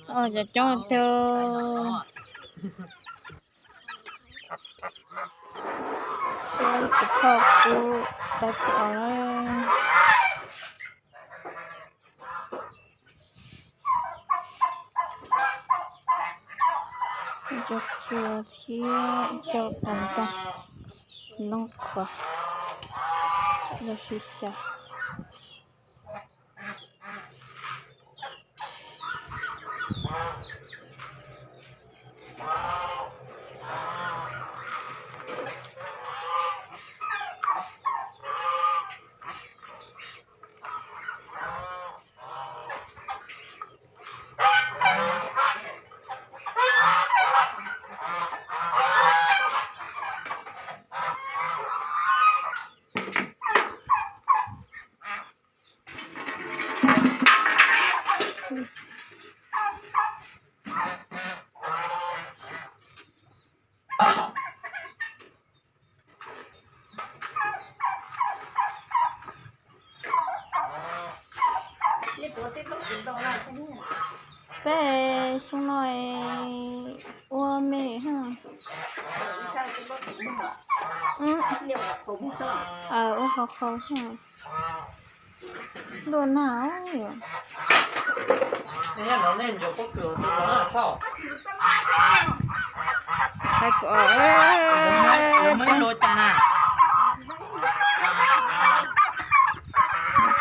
Cov coob tiag. Saib tus phauj pub tais pom na. Ib co xua thiab ib co qos ntoo, noob qhuav los sib xyaw. Peb xyoo no ua me ha. Ua qhov qhau ha. Ntuj nag.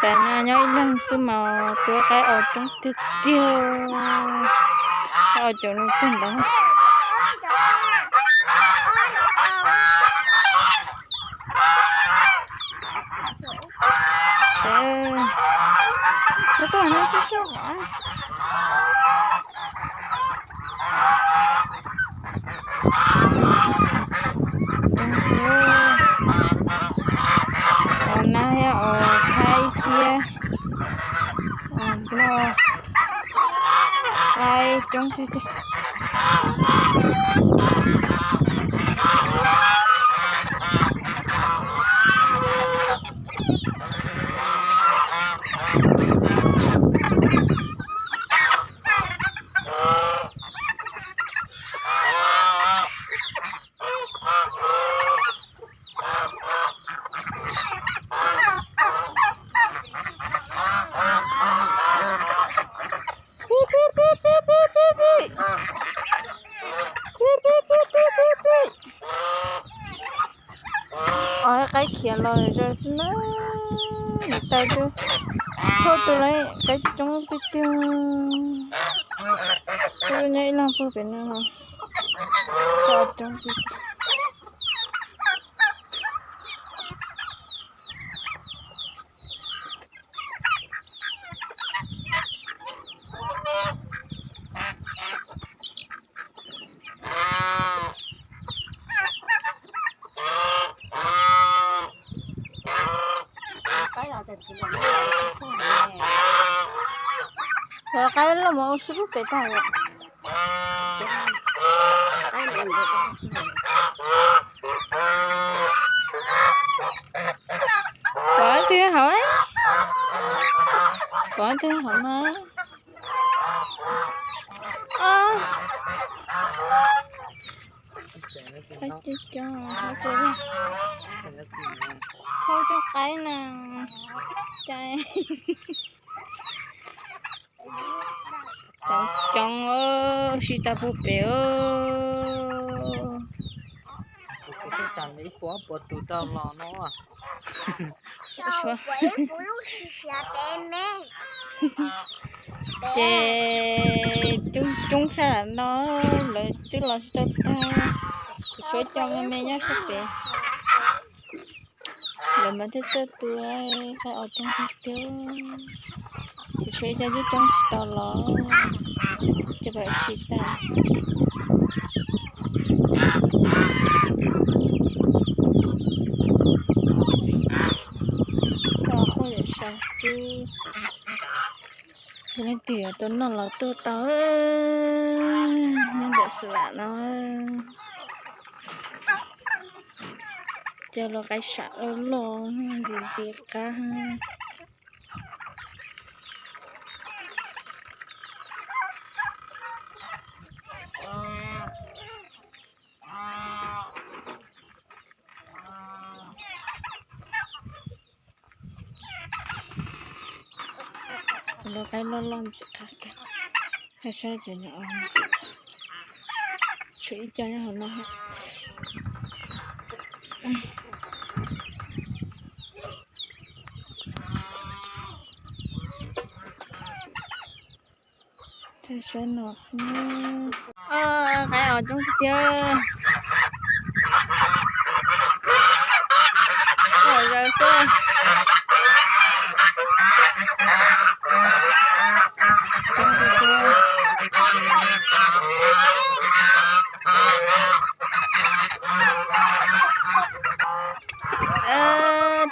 Tais no nyob ib leeg xwb mas tua qaib os coob tiag tiag. Qaib os caum no kawg ntawd. Sawv, tua tuaj no tsuj tsuj. Os nab thiab os thaib thiab os nplog, qaib coob tiag tiag. Os, qaib khiav los zog xwb na. Niam tais twb thauj tus lawm, qaib coob tiag tiag. Twb nyob ib leeg puag pem no. Qaib coob tiag tiag. Cov qaib los mus ua si pub pem tag lawm. Pov twg hauv, pov twg hauv no. Thauj cov qaib na. Coob coob, sib tau puag pem. Ib puas tus tau los no. Ces coob coob sab no, lawv twb los tsis tau tag. Kuv suav cov me me nyob sab pem. Lawv mas thiaj txawj tua, qaib os coob tiag tiag. Kuv suav cov coob coob tsis tau los, cov pam sib tag. Koj quaj yam saud xwb. Yog leej twg yuav tau noj los tuaj tau nyob ntawm Xav Vam no. Cov lau qaib sam loj loj ntxim ntxim qab. Lau qaib loj loj ntxim qab kawg. Saib cov no, tshuav ib co nyob hauv no. Saib no xwb. Qaib os coob tiag tiag. Zaws xwb.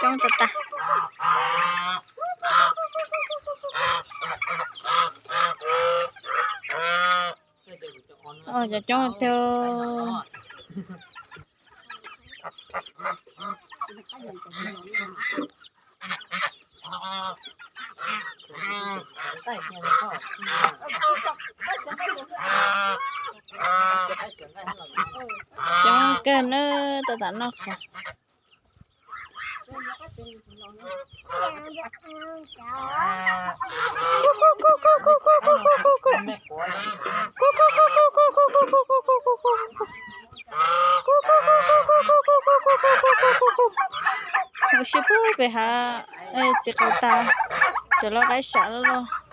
Coob tas tas. Cov coob tiag. Coob kawg nawb, tab tom noj qos. Ua si pub pem hav, txiv qaub tas, cov lau qaib sam loj loj.